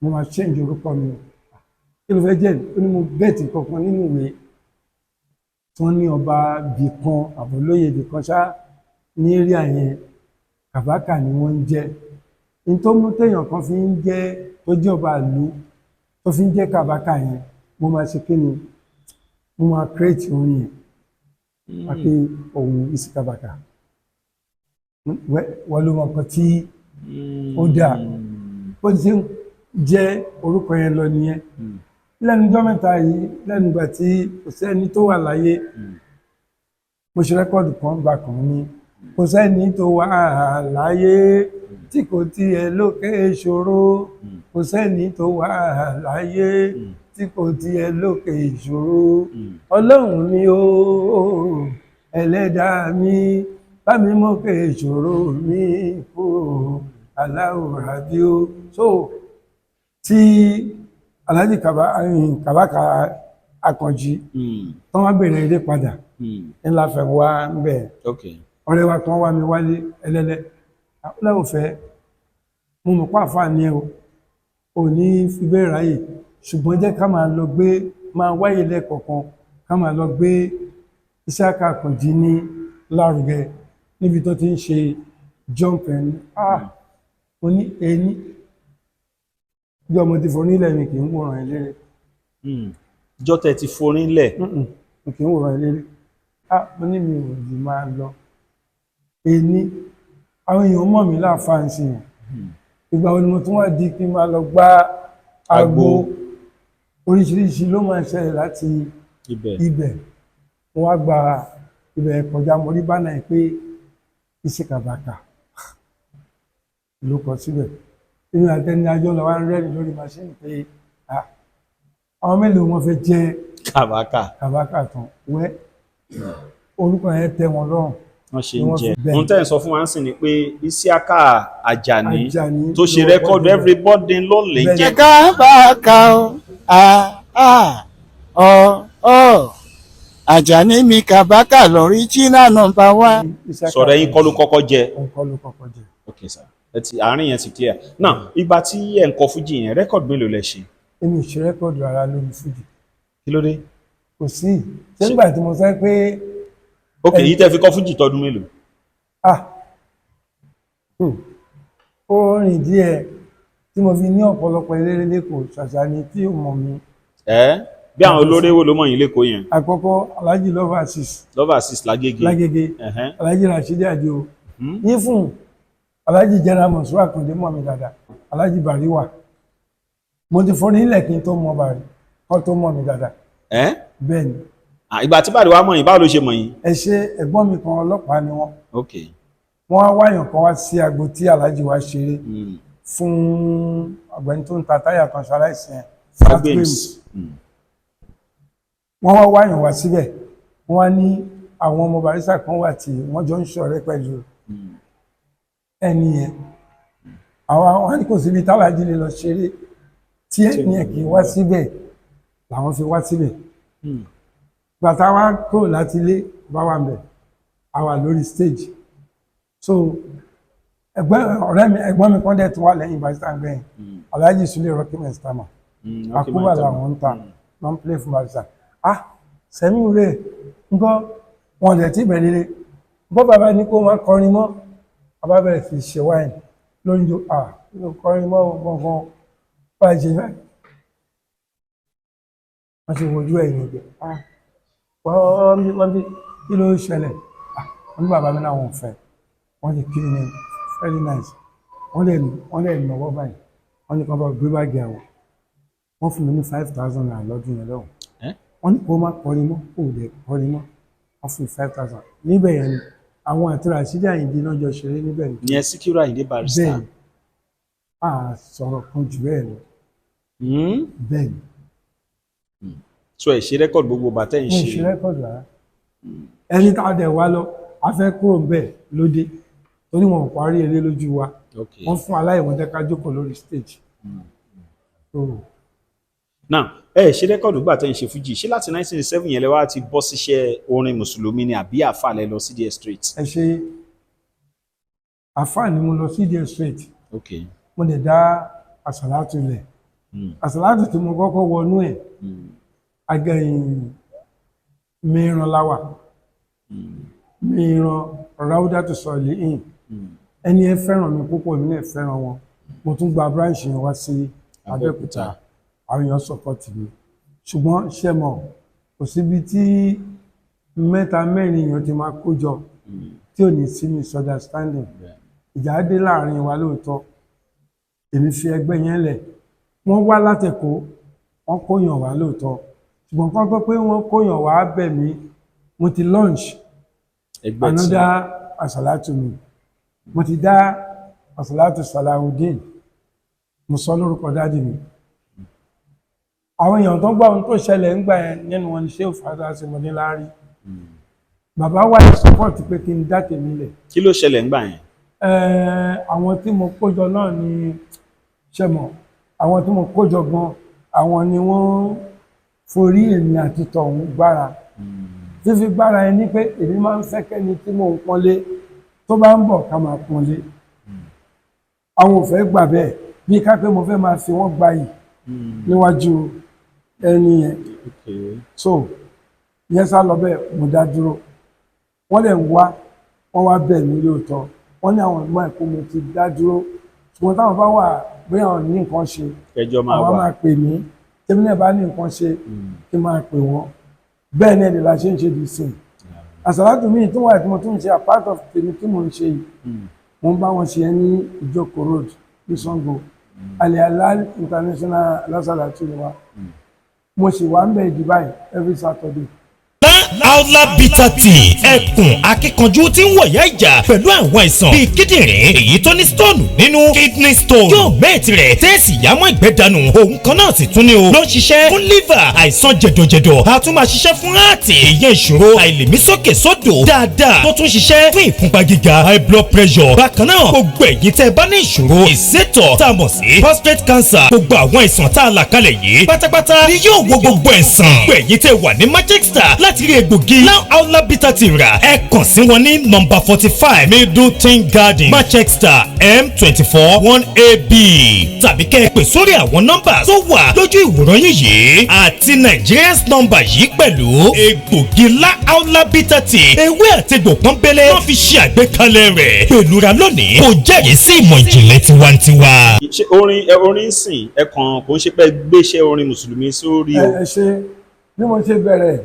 mo máa change orúkọ mi. Kí ló fẹ́ jẹ́? Ó ní mo gẹ́ẹ̀tì kankan nínú ìwé tí wọ́n ní ọba bì kan, àbólóyè bì kan ṣá ní area yẹn, Kàbákà ni wọ́n ń jẹ́. Ní tó mú téèyàn kan fi ń jẹ́, tó jẹ́ ọba ìlú, tó fi ń jẹ́ Kàbákà yẹn, mo máa ṣe kí ni, mo máa create orin yẹn àti òun Ìsìkàbàkà. Wọ́n ló mọ nǹkan tí ó dáa. Bó ti ṣe ń jẹ́ orúkọ yẹn lọ nìyẹn lẹ́nu ọjọ́ mẹ́ta yìí, lẹ́nu ìgbà tí kò sẹ́ni tó wà láyé. Mo ṣe record kan gbà kan ní kò sẹ́ni tó wà láyé tí kò tiẹ̀ lókè ìṣòro, kò sẹ́ni tó wà láyé tí kò tiẹ̀ lókè ìṣòro. Ọlọ́run mi o, ẹlẹ́dàá mi, bá mi mókè ìṣòro mi kúrò, aláwòrán bí ó. So tí Alhaji Kàbákà Akànjí tó wá bẹ̀rẹ̀ eré padà, ńlá fẹ́ wá ń bẹ̀. Ọ̀rẹ́ wa kan wá mi wálé ẹlẹ́lẹ́ ọlọ́wọ́ fẹ́. Mo mọ̀ pé àfáà ni ẹ o, ò ní fi bẹ́ẹ̀ ráyè, ṣùgbọ́n jẹ́ ká máa lọ gbé, máa wáyé lẹ́ẹ̀kọ̀ọ̀kan, ká máa lọ gbé Isiaka Àkànjí ní lárugẹ níbi tó ti ń ṣe jumping. Ah, mo ní ení bí ọmọ ti fọ nílẹ̀ mi kì í wòran eléré. Jọ́ tẹ ti forin lẹ̀. Mm-mm, mi kì í wòran eléré. Ah, mo ní mi ò lè máa lọ ení. Àwọn èèyàn mọ̀ mí láàfáà ń sìn yàn. Ìgbà wo ni mo tún wá di kí n máa lọ gbá agbo? Agbo. Oríṣiríṣi ló máa ń ṣẹlẹ̀ láti Ibẹ̀. Ibẹ̀ mo wá gba ibẹ̀ kọjá, mo rí banner yẹn pé Ìsìkàbàkà ló kọ síbẹ̀. Inú àtẹni ajọ́ lọ wá ń rẹ́rìn lórí machine pé, ah, àwọn mélòó wọn fẹ́ jẹ́ Kàbákà. Kàbákà tán wẹ́. Orúkọ yẹn tẹ́ wọn lọ́rùn. Wọ́n ṣe Ni ń wọ́n jẹ fi bẹ́ẹ̀. Ohun tẹ́ ẹ̀ ń sọ fún wa ń sìn ni pé Isiaka Àjàní Àjàní tó ṣe ló record kọ́ jẹ́. Everybody ló lè Bẹ́ẹ̀. jẹ́. Kàbákà o, a a ọ ọ, Àjàní mi Kàbákà l'original number one. Isiaka Sọ̀rọ̀ ẹ̀yin kọ́ ló kọ́kọ́ jẹ. Òun kọ́ ló kọ́kọ́ jẹ. Ok sir, ẹ ti àárín yẹn ti clear now. Ìgbà tí ẹ̀ ń kọ fújì yẹn, record mélòó lẹ ṣe? Èmi ò ṣe record rárá lórí fújì. Kí ló dé? Kò sí. Ṣé nígbà tí mo sọ pé Ok, yìí tẹ́ fi kọ fújì tọdún mélòó? Ah, ó rìn díẹ̀ tí mo fi ní ọ̀pọ̀lọpọ̀ eléré lẹ́kọ̀ọ́, ṣàṣà ni tí ò mọ̀ mi. Ẹ bí àwọn olórí wo ló mọ̀ yín lẹ́kọ̀ọ́ yẹn? Àkọ́kọ́, Alhaji Love Asis. Love Asis lágége. Lágége. Alhaji Rashidi Adio ní fún Alhaji General Monsuru Akande mọ̀ mi dáadáa. Alhaji Bariwa, mo ti fọ́ nílẹ̀ kí n tó mọ Bari kọ́ tó mọ̀ mi dáadáa. Ẹ. Bẹ́ẹ̀ ni. Ah, ìgbà tí Bàrí wa mọ̀ yín, báwo ló ṣe mọ̀ yín? Ẹ ṣe. Ẹ̀gbọ́n mi kan, ọlọ́pàá ni wọ́n. Wọ́n á wáyàn kan wá sí agbo tí Alhaji wa ṣeré fún ọ̀gbẹ́ni tó ń ta táyà kan ṣaláìsí yẹn. Fagbems. Wọ́n wá wáyàn wá síbẹ̀, wọ́n wá ní àwọn ọmọ Barrister kan wà tí wọ́n jọ ń ṣọ̀rẹ́ pẹ̀lú ẹni yẹn. Àwọn àwọn ní kò síbi tálájì lè lọ ṣeré tí ẹni yẹn kì í wá síbẹ̀, làwọn fi wá síbẹ̀. Gbàtà wa kúrò láti ilé bá wà ń bẹ̀, a wà lórí stage. So ẹgbẹ́ ọ̀rẹ́ mi, ẹ̀gbọ́n mi kan dẹ̀ tún wà lẹ́yìn Barrister gbẹ̀yìn, Alhaji Sule Rocky Mestama. Àkúbà làwọn ń ta, wọ́n ń play fún Barrister. Ah, sẹ́mi rẹ̀ ńkọ́, wọn dẹ̀ tí bẹ̀rẹ̀ rẹ̀ bọ́. Bàbá ní kó máa kọrin mọ́, bàbá bẹ̀rẹ̀ sí ṣe wáìnì lórí jo. Ah, ló kọrin mọ́ gbọ̀ngàn báyìí ṣe báyìí. Wọ́n ti wojú ẹ̀yìn ìgbẹ́. Ah, wọ́n bí kí ló ń ṣẹlẹ̀? Ah, wọ́n ní bàbá mi náà wọ́n fẹ́. Wọ́n ti kí ni very nice. Wọ́n lè nọwọ́ báyìí. Wọ́n ní kí wọ́n bá gbé báàgì àwọn. Wọ́n fún mi ní ₦5,000 lọ́dún yẹn lọ́hùn. Eh? Wọ́n ní kó má kọrin mọ́, kó dẹ̀ kọrin mọ́. Wọ́n fún mi 5,000 níbẹ̀ yẹn ni àwọn àti Rasheed Àyìndé náà jọ ṣeré níbẹ̀ ni. Ìyẹn Síkírù Àyìndé Barrister. Bẹ́ẹ̀ ni, a sọ̀rọ̀ kan jù bẹ́ẹ̀ lọ. Bẹ́ẹ̀ ni. So ẹ ṣe record gbogbo bàtẹ́ ń Mo ṣe. ṣe record rárá. Ẹni tá a dẹ̀ wá lọ, a fẹ́ kúrò ń bẹ̀ lóde torí wọn ò parí eré lójú wa. Wọ́n fún aláìwọ̀n jẹ́ ká jókòó lórí stage. So, Now, ẹ ṣe record gbà tẹ́ ń ṣe fújì, ṣé láti 1987 yẹn lẹ wá ti bọ́ síṣẹ́ orin mùsùlùmí ni, àbí àfà lẹ lọ sí díẹ̀ straight? Ẹ ṣe, àfáà ni mo lọ sí díẹ̀ straight. Mo lè dá àsàlátù lẹ̀. Àsàlátù tí mo kọ́kọ́ wọnú ẹ̀, agẹyìn mìíràn láwà mìíràn Ráúdátù Sọ̀líhìn. Ẹni ẹ fẹ́ràn mi púpọ̀, èmi náà fẹ́ràn wọn. Mo tún gba branch yẹn wá sí Abẹ́òkúta. Àwọn èèyàn support mi, ṣùgbọ́n ṣe mọ̀, kò síbi tí mẹ́ta mẹ́rin èèyàn ti máa kó jọ tí ò ní sí misunderstanding. Ìjà dé láàrin wa lóòótọ́. Èmi fi ẹgbẹ́ yẹn lẹ̀. Wọ́n wá látẹ̀kọ́, wọ́n kóyàn wá lóòótọ́, ṣùgbọ́n kán tó pé wọ́n kóyàn wá bẹ̀ mí, mo ti launch Ẹgbẹ́ tí another àsàlátù mi. Mo ti dá àsàlátù Salawudeen, mo sọ lórúkọ daddy mi. Àwọn èèyàn tó gbọ́ ohun tó ṣẹlẹ̀ ń gbà yẹn, nínú wọn ni ṣé òfàdà sí mo ní láárí. Bàbá wà ní support pé kí n dá tèmi lẹ̀. Kí ló ṣẹlẹ̀ ńgbà yẹn? Àwọn tí mo kójọ náà ni, ṣe mọ̀, àwọn tí mo kójọ gan, àwọn ni wọ́n forí èmi àti tọ̀hún gbára. Fífi gbára ẹni pé èmi máa ń fẹ́ kẹ́ni tí mò ń pọ́nlé tó bá ń bọ̀ ká máa pọ́nlé. Àwọn ò fẹ́ gbà bẹ́ẹ̀, bí ká pé mo fẹ́ máa fi wọ́n gbayì níwájú ẹni yẹn. So yẹn sá lọ bẹ́ẹ̀, mo dá dúró. Wọ́n lè wá, wọ́n wá bẹ̀ mí lóòótọ́. Wọ́n ní àwọn ìgbọ́n ẹ̀kọ́ mo ti dá dúró, ṣùgbọ́n táwọn bá wà, bóyá àwọn ní nǹkan ṣe, Kẹjọ máa àwọn wà. máa pè mí. Tèmi náà bá ní nǹkan ṣe, kí n máa pè wọ́n. Bẹ́ẹ̀ náà la ṣe ń ṣe di sìn. Àsàlátù míì tó wà tí mo tún ń ṣe, a part of tèmi tí mo ń ṣe yìí, mo ń bá wọn ṣe ní Ìjókòó Road ní Ṣàngó, Al-Halal International Lásàlátù ni wa. Mo sì wà ń bẹ̀ di báyìí every Saturday. Aula Bitter Tea, ẹkùn akíkanjú tí ń wọ̀yá ìjà pẹ̀lú àwọn àìsàn bíi kíndìnrín èyí tó ní stone nínú, kidney stone, yóò mẹ́ẹ̀tì rẹ̀ tẹ́ẹ̀sì yámọ́ ìgbẹ́ dànù. Òun kan náà sì tún ní o ló ń ṣiṣẹ́ fún liver, àìsàn jẹ̀dọ̀jẹ̀dọ̀. A tún máa ṣiṣẹ́ fún heart, ìyẹn ìṣòro àìlèmísókè sódò dáadáa, tó tún ṣiṣẹ́ fún ìfúnpá gíga, high blood pressure. Bákan náà, gbogbo ẹ̀yin tẹ́ ẹ bá ní ìṣòro ìsétọ̀ tá a mọ̀ sí prostate cancer, gbogbo àwọn àìsàn tá a là kalẹ̀ yìí pátápátá ni yóò wo gbogbo ẹ̀sán. Gbogbo ẹ̀yin tẹ́ wà ní Manchester láti rí egbògi Aula Bitter Tea rà, ẹ kàn sí wọn ní nọ́mbà 45 Middleton Garden, Manchester, M24 1AB, tàbí kẹ́ ẹ pè sórí àwọn nọ́mbà tó wà lójú ìwòran yín yìí àti Nigerians nọ́mbà yìí pẹ̀lú. Egbògi Aula Bitter Tea, ewé àtegbò pọ́nbélé wọ́n fi ṣe àgbékalẹ̀ rẹ̀. Pẹ̀lú ra lónìí, kò jẹ́rìí sí ìmọ̀ ìjìnlẹ̀ tiwantiwa. Ṣé orin ẹ orin sìn ẹ kàn kò ń ṣe pé gbéṣẹ́ orin mùsùlùmí sórí o? Ẹ ṣe, bí mo ṣe bẹ̀rẹ̀,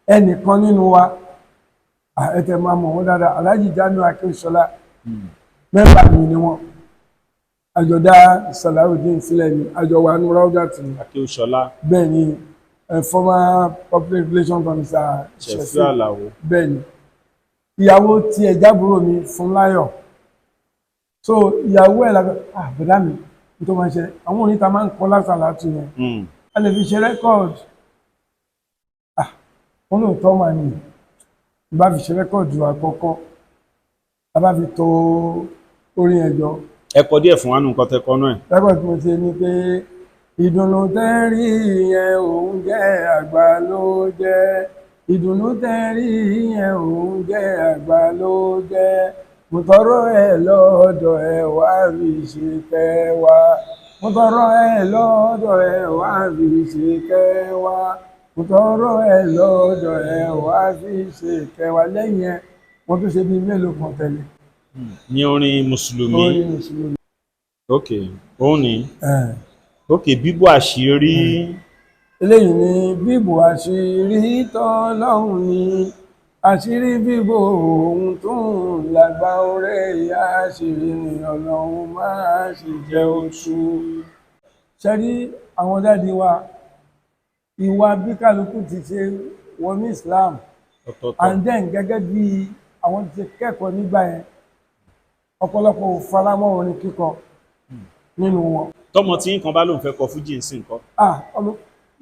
ẹnìkan nínú wa, ẹ tẹ̀ máa mọ̀ wọ́n dáadáa, Alhaji Jamiu Akínṣọlá, member mi ni wọ́n. Àjọdá Salawudeen sílẹ̀ ni àjọ wa ní Raudat ni. Akéwùsọlá. Bẹ́ẹ̀ ni, former public relations officer. Ṣẹ̀fí Àlàó. Bẹ́ẹ̀ ni, ìyàwó tiẹ̀ jábúrò mi, Fúnláyọ̀. So ìyàwó ẹ̀ lábẹ́, ah, bọ̀dá mi, nítorí máa ń ṣe àwọn oníta máa ń kọ́ lásàlátù yẹn, a lè fi ṣe record. Ah, wọn lóòótọ́ máa ní bá fi ṣe record àkọ́kọ́, a bá fi tó orin ẹ̀ jọ. Ẹ kọ díẹ̀ fún wa nù nǹkan tẹ kọ náà. Record tí mo ṣe ni pé ìdùnnú tẹ́ rí yẹn, òun jẹ́ àgbà ló jẹ́. Ìdùnnú tẹ́ rí yẹn, òun jẹ́ àgbà ló jẹ́. Mo tọrọ ẹ lọ́dọ̀ ẹ wá fi ṣe kẹ́ wa. Mo tọrọ ẹ lọ́dọ̀ ẹ wá fi ṣe kẹ́ wa. Mo tọrọ ẹ lọ́dọ̀ ẹ wá fi ṣe kẹ́ wa. Lẹ́yìn ẹ, mo tún ṣe bíi mélòó kan tẹ̀lé. Ní orin mùsùlùmí? Orin mùsùlùmí. Ok, òun ni. Ẹ̀. Ok, bíbò àṣírí. Eléyìí ni bíbò àṣírí tọ́lọ́hún ni. Àṣírí bíbò ohun tó ń lágbá orí, àṣírí ni Ọlọ́run máa ṣe jẹ́ oṣù. Ṣe rí àwọn daddy wa, ìwà bí kálukú ti ṣe wọnú Islam Ọ̀tọ̀ọ̀tọ̀. and then gẹ́gẹ́ bí àwọn ti kẹ́kọ̀ọ́ nígbà yẹn, ọ̀pọ̀lọpọ̀ ò faramọ́ orin kíkọ nínú wọn. Tọmọ tí nǹkan bá lóun fẹ́ kọ fújì ń sìn kọ́? Ah, ọmọ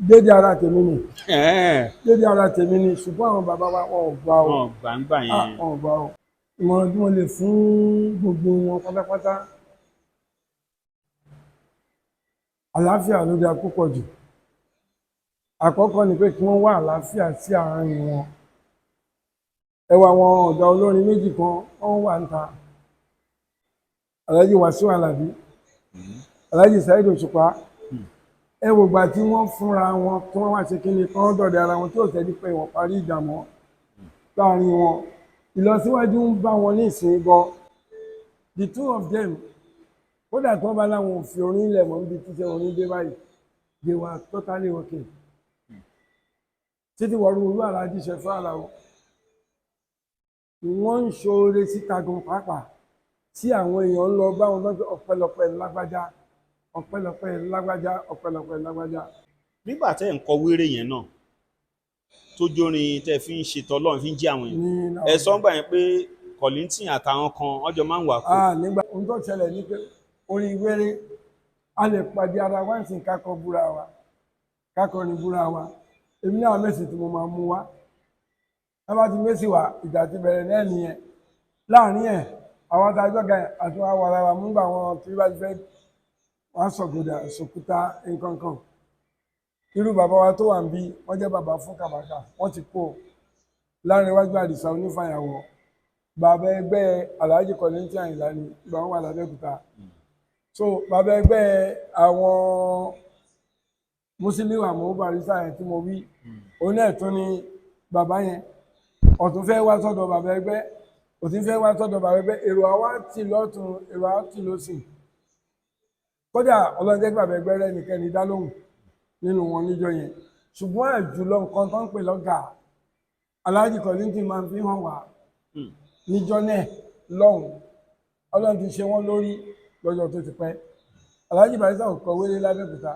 dédé ara tèmi ni, dédé ara tèmi ni, ṣùgbọ́n àwọn bàbá wa, wọn ò gbà o. Wọn gbàǹgbà Ah, yẹn. wọn ò gbà o. Ìmọ̀ràn tí mo lè fún gbogbo wọn pátápátá, àlàáfíà ló dáa púpọ̀ jù. Àkọ́kọ́ ni pé kí wọ́n wá àlàáfíà sí àárín wọn. Ẹ wá àwọn ọ̀gá olórin méjì kan, wọ́n wà ń ta, Alhaji Wasiu Alabi, Alhaji Saheed Òṣùpá. Ẹ wò gbà tí wọ́n fúnra wọn, tí wọ́n wá ṣe kí ni kán dọ̀dẹ̀ ara wọn, tí ò sẹ́ni pé wọ́n parí ìjà mọ́ láàrin wọn. Ìlọsíwájú ń bá wọn ní ìsìn gan. The two of them, kódà tí wọ́n bá láwọn ò fi orin lẹ̀ mọ́ níbi títẹ orin dé báyìí, they were totally okay títí wọ́n rú Alhaji Ṣẹ̀fọ́ Àlàó. Wọ́n ń ṣoore síta gan pàápàá, tí àwọn èèyàn ń lọ bá wọn lọ́jọ́, ọpẹ́lọpẹ́ lágbájá, ọpẹ́lọpẹ́ lágbájá, ọpẹ́lọpẹ́ lágbájá. Nígbà tẹ́ ń kọ wéré yẹn náà, tó jórin tẹ́ fi ń ṣe tọ́lọ́run, fi ń jí àwọn èèyàn, Ní ẹ sọ ń gbà yẹn pé Kollington àtàwọn kan ọjọ́ máa ń wà kó. Ah, nígbà ohun tó ṣẹlẹ̀ ní pé orin wéré, a lè pàdé ara wa ń sìn, kákọ búra wa, kákọ ní búra wa. Èmi náà mẹ́sì tí mo máa mú wá, tá bá ti mẹ́sì wá, ìjà ti bẹ̀rẹ̀ náà nìyẹn láàrin ẹ̀. Àwọn adájọ́ ga àti wọn wàrà wa múgbà wọn tí bá ti fẹ́ wọn sọ̀gòdà sòkúta nǹkan kan. Irú bàbá wa tó wà ń bí, wọ́n jẹ́ bàbá fún Kàbàkà, wọ́n ti kó láàrin iwájú Àdìsá onífàyàwọ́, bàbá ẹgbẹ́ Alhaji Kollington Àyìnlá ni ìgbà wọn wà lábẹ́òkúta. So bàbá ẹgbẹ́ àwọn Musiliu Àmọ́ Barrister yẹn tí mo wí, òun náà tún ni bàbá yẹn. Ọ̀tún fẹ́ wá sọ́dọ̀ bàbá ẹgbẹ́, òtún fẹ́ wá sọ́dọ̀ bàbá ẹgbẹ́, èrò àwa ti lọ́tún, èrò àwa ti lọ́sìn. Kódà Ọlọ́run jẹ́ kí bàbá ẹgbẹ́ rẹ̀ nìkan ní dá lóhùn nínú wọn níjọ́ yẹn. Ṣùgbọ́n àjùlọ nǹkan tó ń pè lọ́gàá, Alhaji Kollington máa ń fi hàn wá níjọ́ náà lọ́hùn. Ọlọ́run ti ṣe wọ́n lórí lọ́jọ́ tó ti pẹ́. Alhaji Barrister ò kọ wéré lábẹ́òkúta,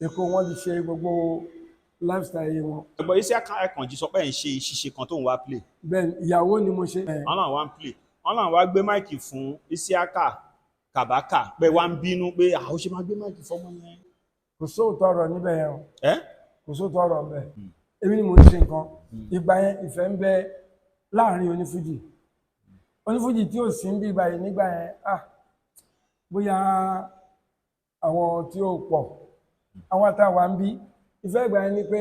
Èkó wọn ti ṣe gbogbo lifestyle wọn. Ẹ̀gbọ́n, Isiaka Àkànjí sọ pé ẹ̀ ń ṣe ṣíṣe kan tó ń wá play. Bẹ́ẹ̀ ni, ìyàwó ni mo ṣe. Wọn làwọn wá ń play, wọn làwọn wá gbé mic fún Isiaka Kàbákà, pé wá ń bínú pé àwọn ṣe máa gbé mic fọmọ yẹn. Kò sóòótọ́ ọ̀rọ̀ níbẹ̀ yẹn o. Ẹ Kò sóòótọ́ ọ̀rọ̀ níbẹ̀. Èmi ni mo ń ṣe nǹkan ìgbà yẹn. Ìfẹ́ ń bẹ láàrin onífújì. Onífújì tí ò sí ń bí báyìí nígbà yẹn, ah, bóyá àwọn tí ó pọ̀, àwọn àtàwà ń bí. Ìfẹ́ ìgbà yẹn ni pé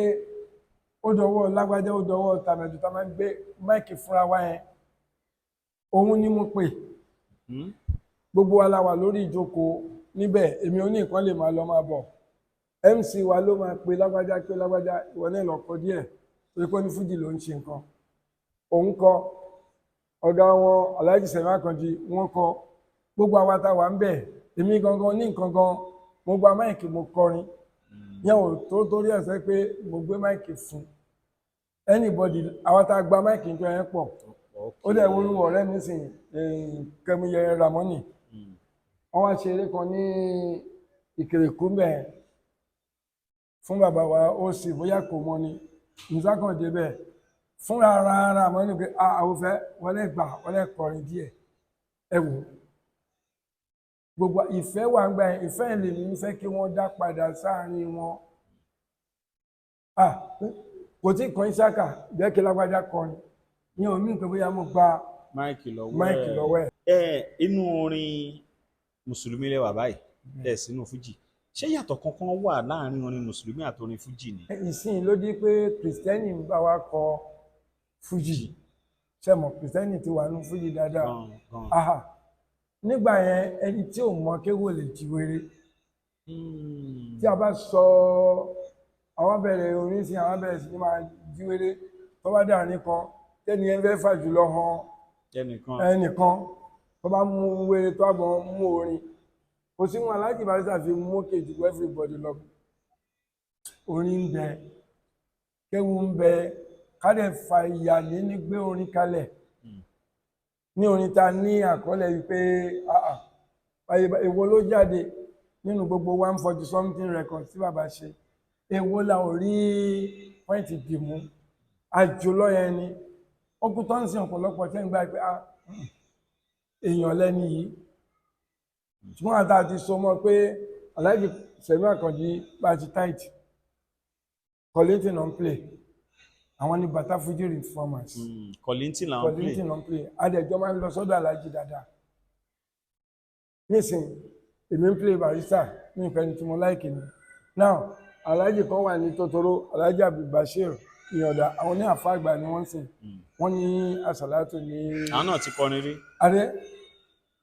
ó dọwọ́ lágbájá, ó dọwọ́ tàmẹ̀dù, tá máa ń gbé mic fúnra wa yẹn. Òun ni mo pè. Gbogbo wa la wà lórí ìjókòó níbẹ̀. Èmi ò ní nǹkan lè máa lọ máa bọ̀, MC wa ló máa pe lágbájá pé lágbájá, ìwọ náà lọ kọ díẹ̀, torí pé ní fújì ló ń ṣe nǹkan. Òun kọ, ọ̀gá wọn Alhaji Sẹ̀mí Àkànjì wọ́n kọ, gbogbo àwa tá wà ń bẹ̀. Èmi gangan ní nǹkan gan, mo gba mic, mo kọrin yẹn ò tó torí ẹ̀ sẹ́ pé mo gbé mic fún anybody. Àwa tá a gba mic jọ yẹn pọ̀. Ó dẹ̀ wọ́n ọ̀rẹ́ mi sìn, Kẹ́miyẹ Ramoni, wọ́n wá ṣe eré kan ní Ìkèrèkú mbẹ̀ fún bàbá wa, ó sì bóyá kò mọ ni nìsákàndé bẹ́ẹ̀ fúnra ara Ramoni pé àwọn fẹ́ wọlé gbà wọlé kọrin díẹ̀. Ẹ wò gbogbo ìfẹ́ wà ń gbà yẹn. Ìfẹ́ lèmi ń fẹ́ kí wọ́n dá padà sáàrin wọn. Kò tí kàn Ìsákà jẹ́ kí lágbájá kọrin ní omi nǹkan, bóyá mo gba mic lọ́wọ́ mic lọ́wọ́ ẹ̀. Ẹ inú orin mùsùlùmí lẹ́wà báyìí, ẹ sínú fújì, ṣé yàtọ̀ kankan wà láàrin orin mùsùlùmí àti orin fújì ni? Ìsìn ló di pé kìrìsìtẹ́nì ń bá wa kọ fújì. Ṣe mọ̀, kìrìsìtẹ́nì ti wà nínú fújì dáadáa. Gan gan. Aha, nígbà yẹn, ẹni tí ò mọ kéwò lè jí wéré. Tí a bá sọ àwọn bẹ̀rẹ̀ orin sí, àwọn bẹ̀rẹ̀ sí ní máa jí wéré, tó bá dà nìkan tẹ́ni ẹ fẹ́ fà jùlọ hàn ẹnìkan. Ẹnìkan tó bá mú wéré, tó àbọ̀ mú orin, kò sí wọn. Alhaji Barrister fi mú kejì everybody lọ. Orin ń bẹ, kéwu ń bẹ, ká dẹ̀ fa ìyàlé ní gbé orin kalẹ̀ ní orin ta ní àkọọ́lẹ̀ wípé èwo ló jáde. Nínú gbogbo 140 something record tí bàbá ṣe, èwo la ò rí point dìmú? Àjòlọ yẹn ni ó kú tó ń sin ọ̀pọ̀lọpọ̀ tẹ́ ń gbà pé, ah, èèyàn lẹ́ni yìí. Ṣùgbọ́n àtà ti sọ mọ́ pé Alhaji Sẹ̀mí Àkànjí bá ti tight, Kollington on play, àwọn ní Bàtà Fuji Reformers. Kollington làwọn play. Kollington on play, adẹ̀jọ́ máa ń lọ sọ́dọ̀ Alhaji dáadáa. Nísìn, èmi ń play Barrister ní ìfẹ́ ní tí mo like ni. Now, Alhaji kan wà ní Tòtòrò, Alhaji Abdulbashir Ìyàndá, àwọn ní àfa àgbà ni wọ́n ń sìn, wọ́n ní àsàlátù ní. Àwọn náà ti kọrin rí. Adé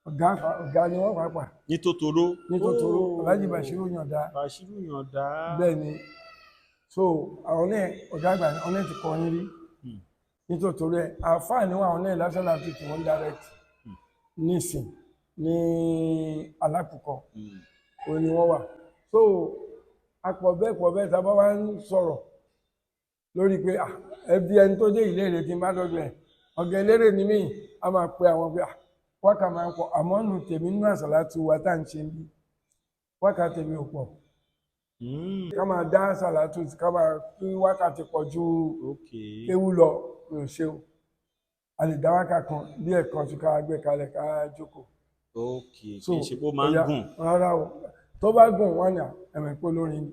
ọ̀gá, ọ̀gá ni wọ́n pàápàá. Ní Tòtòrò. Ní Tòtòrò, Alhaji Bashiru Ìyàndá. Bashiru Ìyàndá. Bẹ́ẹ̀ ni. So àwọn náà, ọ̀gá àgbà ni, àwọn náà ti kọrin rí ní Tòtòrò ẹ̀. Àáfàá ni wọ́n, àwọn náà lásàlátù tí wọ́n direct nísìn ní Alákùkọ òun ni wọ́n wà. So apọ̀ bẹ́ẹ̀ pọ̀ bẹ́ẹ̀, tá a bá wá ń sọ̀rọ̀ lórí pé, ah, ẹbí ẹni tó dé ìlérè tí n bá dọ́dọ̀ ẹ̀, ọ̀gá eléré ni mí, a máa pe àwọn pé, ah, wákà máa ń pọ̀. Àmọ́ nù tèmi, nínú àsàlátù wa tá à ń ṣe ń bí, wákà tèmi ò pọ̀. Ká máa dá àsàlátù, ká máa kí wákàtí pọ̀ ju kéwú lọ, mi ò ṣe o. A lè dá wákà kan bí ẹ̀kan tí ká gbé kalẹ̀, ká jókòó. Kì í ṣe pé ó máa ń Ó yá, gùn. Rárá o. Tó bá gùn, wọ́n ní ẹ̀mẹ̀ pé olórin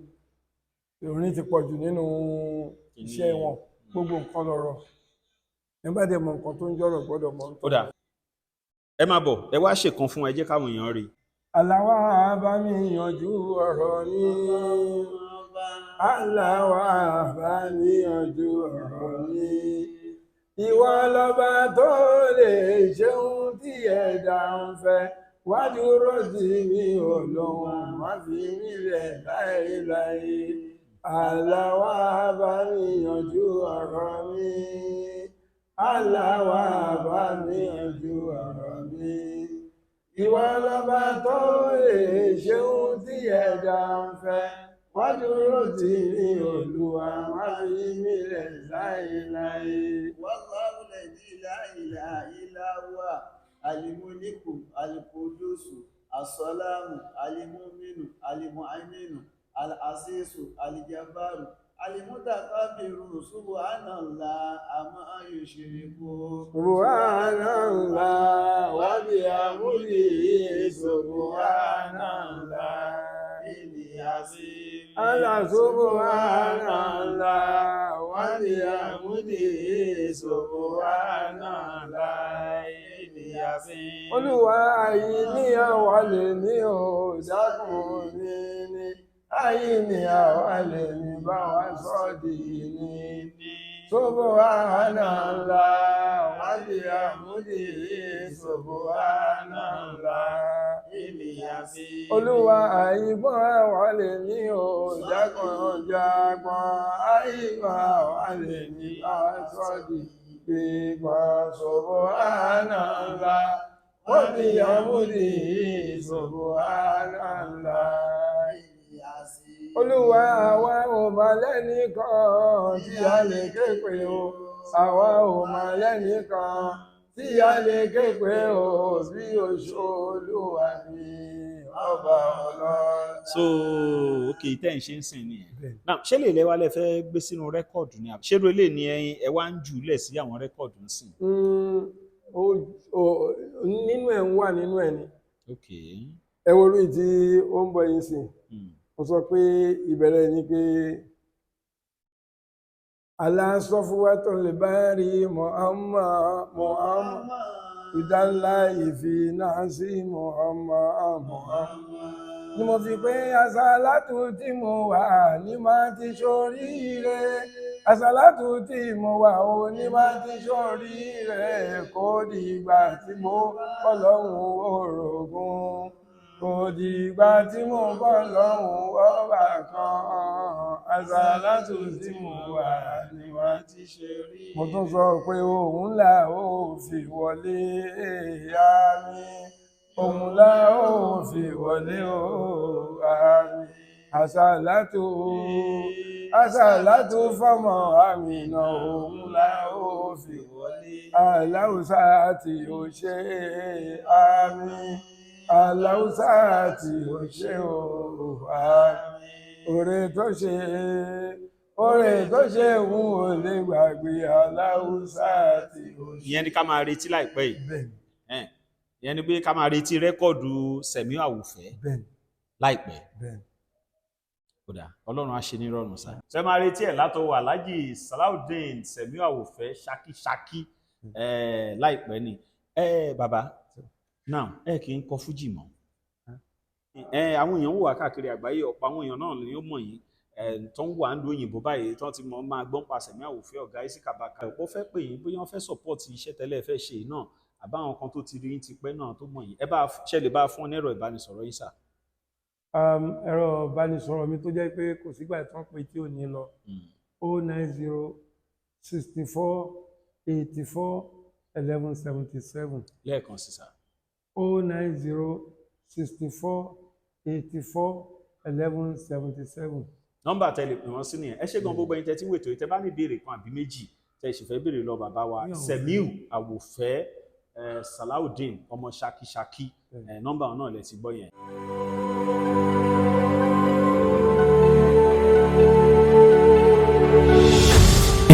ni, orin ti pọ̀ jù nínú iṣẹ́ wọn. Gbogbo nǹkan lọ́rọ̀ nígbà tí mọ nǹkan tó ń jọ̀rọ̀ gbọ́dọ̀ mọ̀. Ó dà, ẹ máa bọ̀, ẹ wá ṣèkan fún ẹ, jẹ́ káwọn èèyàn rí i. Aláwa bá mi yanjú ọ̀rọ̀ mi, Aláwa bá mi yanjú ọ̀rọ̀ mi. Ìwọ lọ́ba tó lè ṣeun tí ẹ̀dá ń fẹ́, wá dúró sí mi, Ọlọ́run, má fi mí lẹ̀ láéláé. Aláwa bá mi yanjú ọ̀rọ̀ mi, Aláwa bá mi yanjú ọ̀rọ̀ mi. Ìwọ lọ́ba tó lè ṣeun tí ẹ̀dá ń fẹ́, wá dúró tì mí, Olúwa, má fi mí lẹ̀ láéláé. والله الذي لا إله إلا هو الملك القدوس السلام المؤمن المهيمن العزيز الجبار المتكبر سبحان الله عما يشركون. سبحان الله وبحمده، سبحان الله الله، سبحان الله وبحمده، سبحان الله. Olúwa, ayé ní àwa lè ní o, dákun ní ní ayé ní àwa lè ní, bá wa sọ di ní. سبحان الله وبحمده، سبحان الله. Olúwa, àìgbọ́n àwa lè ní o, dákun jágbọ́n, àìgbọ́n àwa lè ní, bá wa sọ di gbígbọ́n. سبحان الله وبحمده، سبحان الله. Olúwa, àwa ò mà lẹ́nìkan tí a lè ké pè o, àwa ò mà lẹ́nìkan tí a lè ké pè o, bí oṣù Olúwa mi, ọba ọlọ́run. So ok, tẹ́ ń ṣe ń sìn nìyẹn. Now, ṣé lè lẹ́wà lẹ fẹ́ gbé sínú record ni, àbí ṣé ló lè ní ẹyin ẹ wá ń jù ú lẹ̀ sí àwọn record ń sìn? Nínú ẹ̀ ń wà nínú ẹ̀ ni. Ẹ wo orí tí ó ń bọ̀ yìí sìn. Mo sọ pé ìbẹ̀rẹ̀ ni pé aláṣọ́fúwátò lè bá rí Muhammad, Muhammad ìdánlá ìfi náà sí Muhammad, Muhammad ni mo fi pé àsálàtù tí mo wà ní máa ti ṣoríire, àsálàtù tí mo wà ó ní máa ti ṣoríire, kó dìgbà tí mo bọ́ lọ́hùn orogún, kò dìgbà tí mo bọ́ lọ́hùn ọba kan, àsálàtù tí mo wà ní máa ti ṣe rí. Mo tún sọ pé òun là ó fi wọlé àmín, òun là ó fi wọlé ó àmín, àsálàtù, àsálàtù fọmọ àmìnà, òun là ó fi wọlé, aláwùsá tí ó ṣe àmín. Aláùsá àti òṣè o. Oore tó ṣe, oore tó ṣe, òun ò lè gbàgbé. Aláùsá àti òṣè. Ìyẹn ni ká máa retí láìpẹ́ yìí? Bẹ́ẹ̀ni. Ìyẹn ni pé ká máa retí record Sẹ̀míù Àwòfẹ́ Bẹ́ẹ̀ni. láìpẹ́? Bẹ́ẹ̀ni. Kódà, Ọlọ́run á ṣe ní rọrùn sá. Ṣe máa retí ẹ̀ látọwọ́ Alhaji Salaudeen Sẹ̀míù Àwòfẹ́ ṣakíṣakí láìpẹ́ ni. Bàbá now, ẹ kì í kọ fújì mọ́. Àwọn èèyàn ń wà káàkiri àgbáyé, ọ̀pọ̀ àwọn èèyàn náà ni ó mọ̀ yín tó ń wà ń lu òyìnbó báyìí, tó ti mọ̀ máa gbọ́n pa Sẹ̀míù Àwòfẹ́ ọ̀gá Ìsìkàbàkà. Ọ̀pọ̀ fẹ́ pè yín, bóyá wọ́n fẹ́ support iṣẹ́ tẹ́lẹ̀ fẹ́ ṣe yìí náà, àbáwọn kan tó ti rí yín tipẹ́ náà tó mọ̀ yín. Ẹ bá ṣe lè bá fún ọ ní ẹ̀rọ ìbánisọ̀rọ̀ yín sà. Ẹ̀rọ ìbánisọ̀rọ̀ mi tó jẹ́ pé kò sígbà tí wọ́n pè tí ò ní lọ, 090 64 84 11 77. Lẹ́ẹ̀kan sí sà. 090 64 84 11 77. Nọ́mbà tẹ́ lè pè wọ́n sí nìyẹn. Ẹ ṣé gan, gbogbo ẹ̀yin tẹ́ tí ń wètò yìí. Tẹ́ bá ní ìbéèrè kan àbí méjì tẹ́ sì fẹ́ béèrè lọ bàbá wa Sẹ̀míù Àwòfẹ́ Salaudeen ọmọ ṣakíṣakí, nọ́mbà náà lẹ ti gbọ́ yẹn.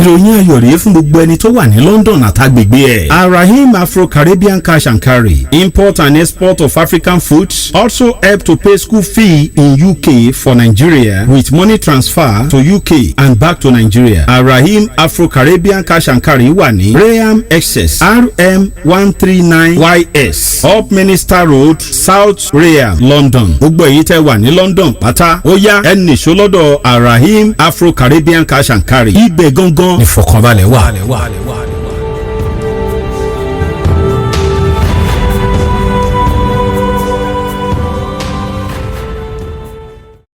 Ìròyìn ayọ̀ rèé fún gbogbo ẹni tó wà ní London àtàgbègbè ẹ̀. Arahim Afro-Caribbean Cash and Carry, import and export of African foods, also help to pay school fee in UK for Nigeria with money transfer to UK and back to Nigeria. Arahim Afro-Caribbean Cash and Carry wà ní Rainham, Essex, RM 139 YS, Upminster Road, South Rainham, London. Gbogbo èyí tẹ́ wà ní London pátá, ó yá, ẹ nìṣó lọ́dọ̀ Arahim Afro-Caribbean Cash and Carry. Ibẹ̀ gangan ìfọ̀kànbalẹ̀ wà.